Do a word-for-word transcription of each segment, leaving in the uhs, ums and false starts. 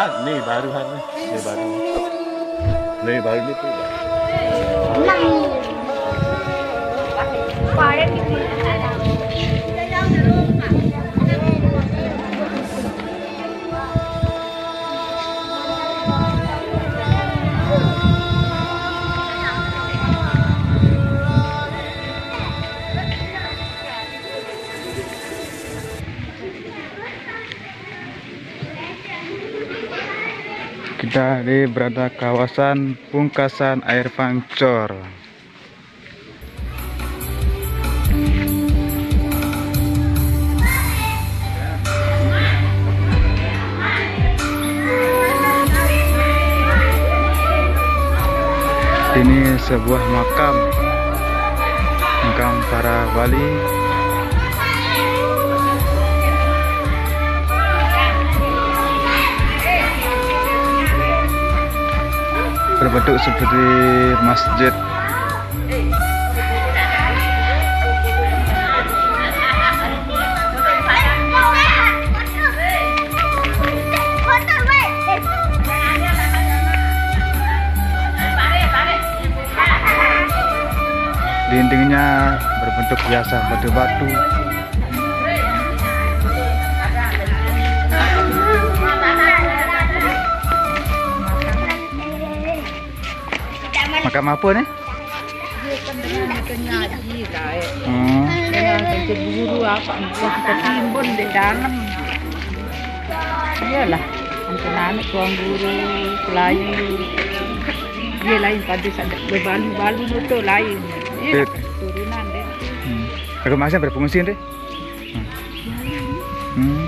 Ini baru hari ini. Ini baru. Ini baru ini tuh. Kita di berada kawasan pungkasan air pancor. Ini sebuah makam, makam para wali. Berbentuk seperti masjid. Dindingnya berbentuk biasa, batu-batu. Makam apa ni? Dia kan dengan ngaji lah, eh. Hmm. Dengan kerja guru apa, buah kita timbun di dalam. Iyalah, untuk anak tuan guru, pelayu. Dia lain pada sadar berbalu-balu tu lain. Dia Eh. Turunan dia. Hmm. Aku masih berfungsi deh. Hmm. Hmm.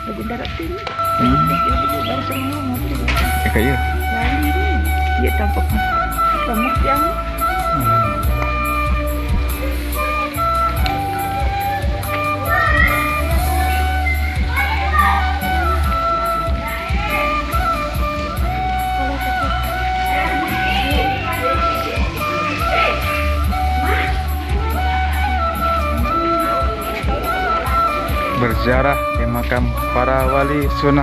Lagu darat tu. Hmm. Dia baru sama ngopi. Eh, kaya. Lain ni. Dia tampak. Sama yang. Hmm. Berziarah di makam para wali sunnah.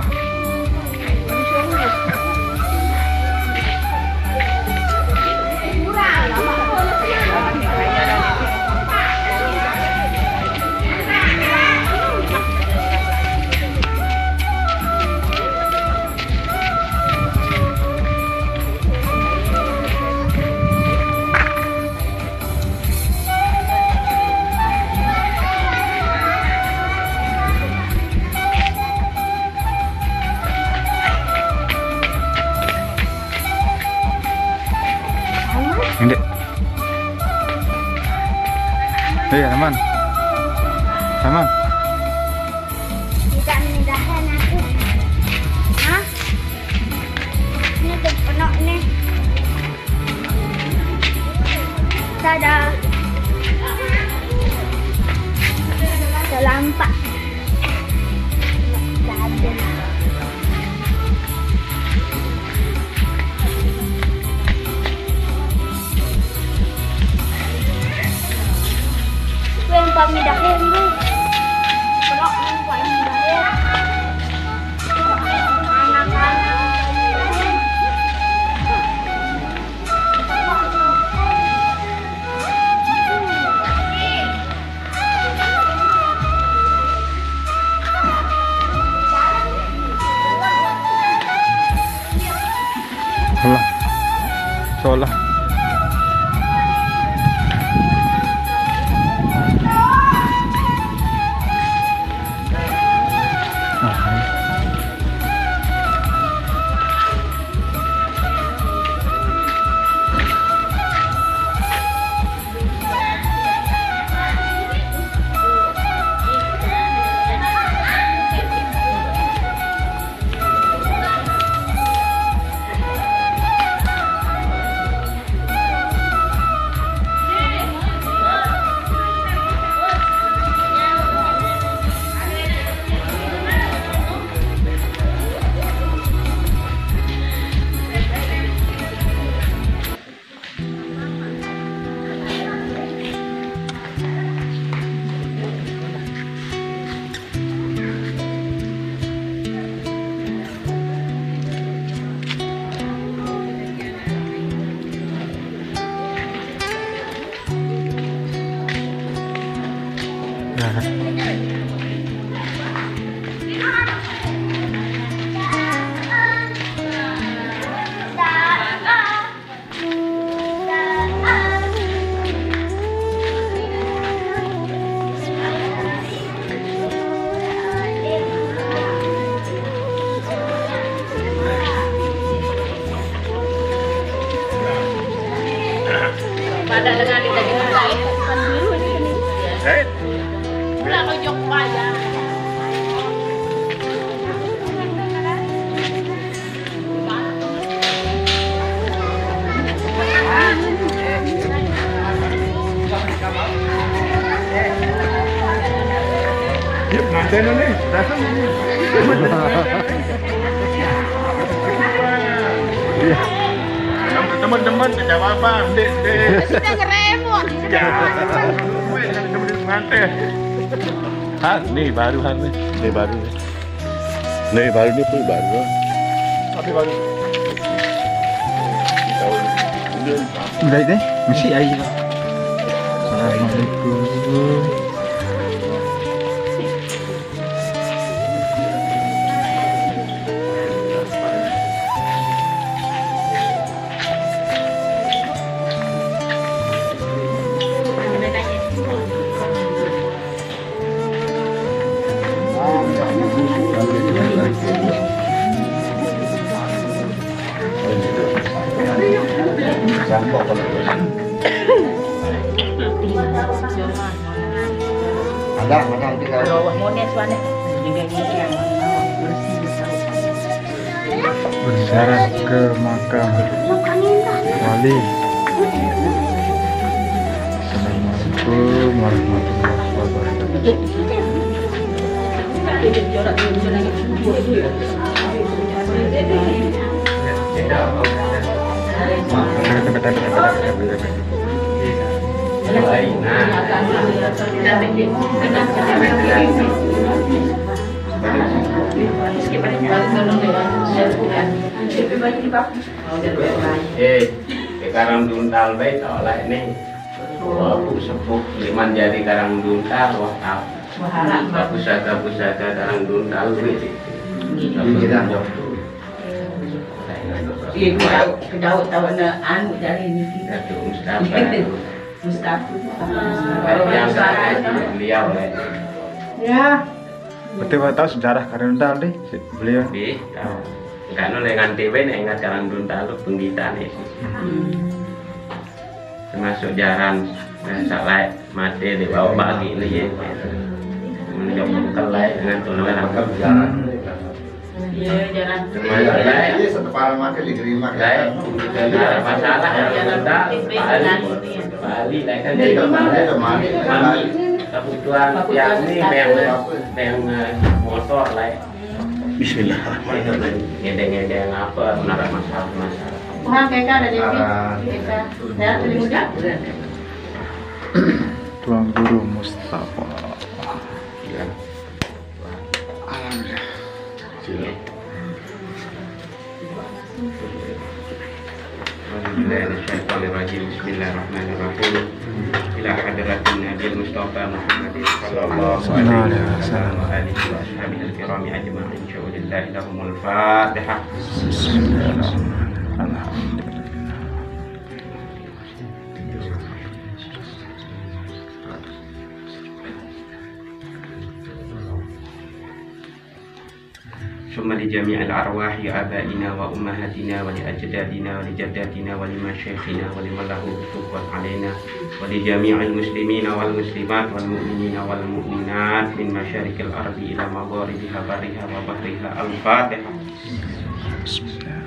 Ini. Eh, aman. Aman. Tidak memindahkan aku. Hah? Ini tuh penuh nih. Tada. Terlampak. Tada. Kuwi yang paling dahulu. Pelok yang paling dahulu. Anak-anak. Pada dengan kita juga ini. Eh, pulang ujung wayang. Yuk, nganten nih, datang nih. Iya. Teman-teman, tidak apa-apa, Dek, Dek. Kita ngeremon. Ya, teman-teman nganten. Hah, nih baru, Han, nih. Nih baru, nih. Nih, baru ni pun baru. Tapi baru. Udah deh, mesti aja. Assalamualaikum. Ada, ada nanti kalau berziarah ke makam wali. Assalamualaikum warahmatullahi wabarakatuh. Eh, di Karang Duntal bae tolak nih. Wah, bu sepuh liman jari Karang Duntal, wah, tahu. Wah, pusaka-pusaka Karang Duntal, wih. Iya, tahu, tahu na anu jari niki. Datu Mustafa. Mustafa. Yang beliau, ya. Ya. Betul, tahu sejarah Karang Duntal deh, beliau. Di, tahu. Enggak, nu nganti bae nek ingat Karang Duntal tu penggitane. Hmm. Termasuk jaran, eh, sak lae mate di bawah bagi ni, ya. Menjok kelai dengan tulang. Iya, jaran. Termasuk lae. Iya, seteparan mate di Gerimak, ya. Lae, tidak ada masalah, ya, Bali. Bali, lae kan. Iya, Bali, Bali. Kebutuhan tiap ni beng, beng, eh, motor, lae. Bismillahirrahmanirrahim. Ngedeng-ngedeng apa, menara masalah-masalah. Tuhan, kita ada di sini. Kita, ya, terima kasih. Tuan Guru Mustafa. Ya. Alhamdulillah. Sila. أعوذ بالله من الشيطان الرجيم. بسم الله الرحمن الرحيم. إلى حضرة النبي المصطفى محمد صلى الله عليه وسلم وآله وأصحابه الكرام أجمعين. شهود الله لهم الفاتحة. بسم الله الرحمن الرحيم. الحمد لله. ثم لجميع الأرواح آبائنا وأمهاتنا ولأجدادنا ولجداتنا ولمشايخنا ولمن له حقوق علينا ولجميع المسلمين والمسلمات والمؤمنين والمؤمنات من مشارق الأرض إلى مغاربها برها وبحرها. الفاتحة. بسم الله.